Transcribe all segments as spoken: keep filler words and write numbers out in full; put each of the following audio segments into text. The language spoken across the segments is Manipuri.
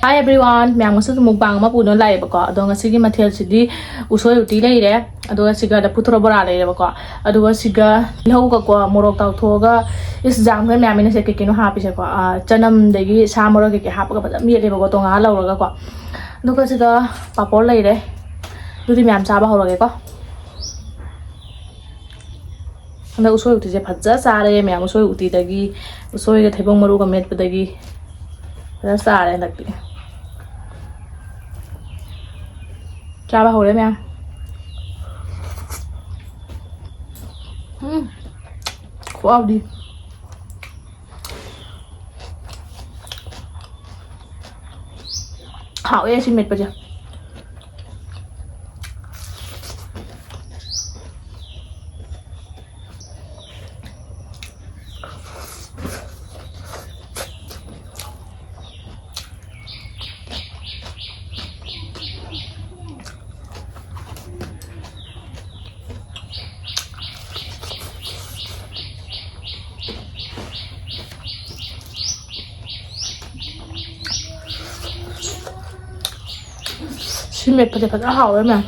Hi everyone, ꯃꯌꯥꯝ, ꯉꯁꯤꯁꯨ mukbang ꯑꯃ ꯄꯨꯗꯨꯅ ꯂꯥꯛꯑꯦꯕꯀꯣ꯫ ꯑꯗꯣ ꯉꯁꯤꯒꯤ ꯃꯊꯦꯜꯁꯤꯗꯤ ꯎꯁꯣꯏ ꯎꯇꯤ ꯂꯩꯔꯦ, ꯑꯗꯨꯒ ꯁꯤꯒ ꯂꯐꯨ ꯊꯔꯣ ꯕꯣꯔꯥ ꯂꯩꯔꯦꯕꯀꯣ꯫ ꯑꯗꯨꯒ ꯁꯤꯒ ꯇꯤꯜꯍꯧꯒꯀꯣ, ꯃꯣꯔꯣꯛ ꯇꯥꯎꯊꯣꯛꯑꯒ, ꯏꯁ, ꯖꯥꯝ ꯈꯔ ꯃꯌꯥꯝ ꯑꯩꯅ ꯁꯤꯗ ꯀꯩ ꯀꯩꯅꯣ ꯍꯥꯞꯄꯤꯁꯦꯀꯣ, ꯑꯥ, ꯆꯅꯝꯗꯒꯤ ꯁꯥ ꯃꯔꯣꯏ ꯀꯩꯀꯩ ꯍꯥꯞꯄꯒ ꯐꯖꯅ ꯃꯦꯠꯂꯦꯕꯀꯣ, ꯇꯣꯉꯥꯟꯅ ꯂꯧꯔꯒꯀꯣ꯫ ꯑꯗꯨꯒ ꯁꯤꯗ ꯄꯥꯄꯣꯔ ꯂꯩꯔꯦ꯫ ꯑꯗꯨꯗꯤ ꯃꯌꯥꯝ ꯆꯥꯕ ꯍꯧꯔꯒꯦꯀꯣ꯫ ꯍꯟꯗꯛ ꯎꯁꯣꯏ ꯎꯇꯤꯁꯦ ꯐꯖ ꯆꯥꯔꯦ ꯃꯌꯥꯝ꯫ ꯎꯁꯣꯏ ꯎꯇꯤꯗꯒꯤ, ꯎꯁꯣꯏꯒ ꯊꯩꯕꯣꯡ ꯃꯔꯨꯒ ꯃꯦꯠꯄꯗꯒꯤ ꯐꯖ ꯆꯥꯔꯦ ꯍꯟꯗꯛꯇꯤ꯫ ꯆꯥꯕ ꯍꯧꯔꯦ ꯃꯌꯥꯝ꯫ ꯎꯝ, ꯈꯨꯍꯥꯎꯗꯤ꯫ ꯍꯥꯎꯋꯦ ꯁꯤ ꯃꯦꯠꯄꯁꯦ꯫ ꯁꯤ ꯃꯦꯠꯄꯁꯦ ꯐꯖꯅ ꯍꯥꯎꯋꯦ ꯃꯌꯥꯝ꯫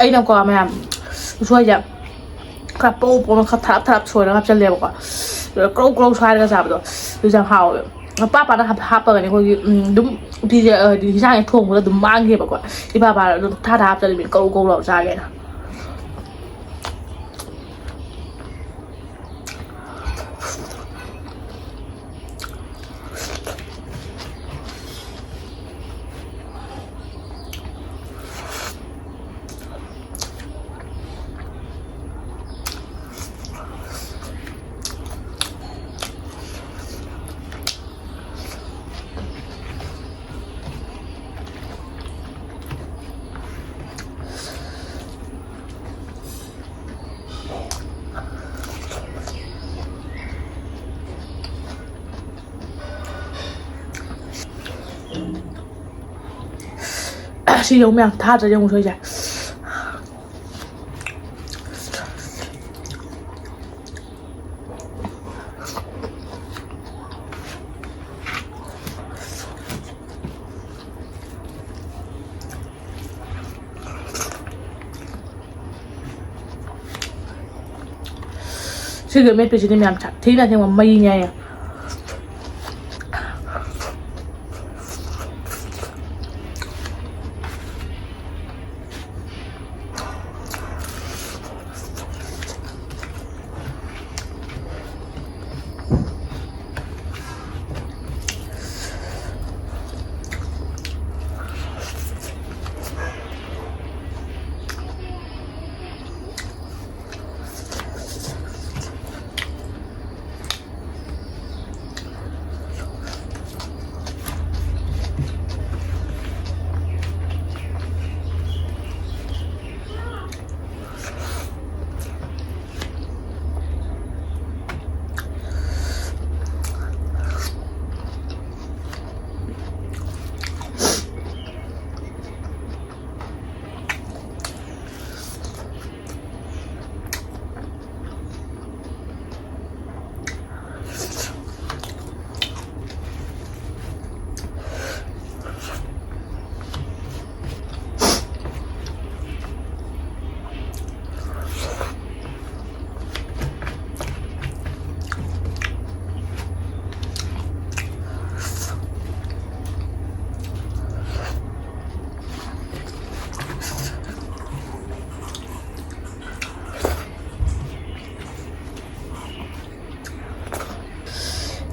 ꯑꯩꯅꯀꯣ ꯃꯌꯥꯝ ꯎꯁꯣꯏꯁꯦ ꯈꯔ ꯄꯧ ꯄꯧꯅ ꯈꯔ ꯊꯔꯞ ꯊꯔꯞ ꯁꯣꯏꯔꯒ ꯍꯥꯞꯆꯜꯂꯦꯕꯀꯣ꯫ ꯑꯗꯨꯒ ꯀ꯭ꯔꯧ ꯀ꯭ꯔꯧ ꯁ꯭ꯋꯥꯏꯔꯒ ꯆꯥꯕꯗꯣ ꯑꯗꯨꯁꯨ ꯌꯥꯝ ꯍꯥꯎꯋꯦꯕ꯫ ꯄꯥ ꯄꯥꯅ ꯍꯥꯞ- ꯍꯥꯞꯄꯒꯅꯦ ꯑꯩꯈꯣꯏꯒꯤ, ꯎꯝ, ꯑꯗꯨꯝ ꯎꯇꯤꯁꯦ, ꯍꯥꯏꯗꯤ ꯍꯤꯟꯖꯥꯡꯁꯦ ꯊꯣꯡꯕꯗ ꯑꯗꯨꯝ ꯃꯥꯡꯈꯤꯕꯀꯣ꯫ ꯏꯄꯥ ꯄꯥꯅ ꯑꯗꯨꯝ ꯊꯥ ꯊꯥ ꯍꯥꯞꯆꯜꯂꯤꯃꯤ ꯀ꯭ꯔꯧ ꯀ꯭ꯔꯧ ꯂꯥꯎ ꯆꯥꯒꯦꯅ꯫ ꯁꯤ ꯌꯦꯡꯉꯨ ꯃꯌꯥꯝ, ꯊꯥꯗ꯭ꯔꯗꯤ ꯑꯃꯨꯛ ꯁꯣꯏꯁꯦ꯫ ꯁꯤꯒꯤ ꯑꯃꯦꯠꯄꯁꯤꯗꯤ ꯃꯌꯥꯝ ꯁꯥꯊꯤꯅ ꯑꯁꯦꯡꯕ ꯃꯩꯅꯦ ꯍꯥꯏꯌꯦ꯫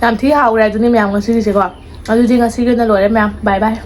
ꯌꯥꯝ ꯊꯤ ꯍꯥꯎꯈ꯭ꯔꯦ ꯑꯗꯨꯅꯤ ꯃꯌꯥꯝ ꯉꯁꯤꯒꯤꯁꯦꯀꯣ꯫ ꯑꯗꯨꯗꯤ ꯉꯁꯤꯒꯤ ꯑꯣꯏꯅ ꯂꯣꯏꯔꯦ ꯃꯌꯥꯝ, bye bye꯫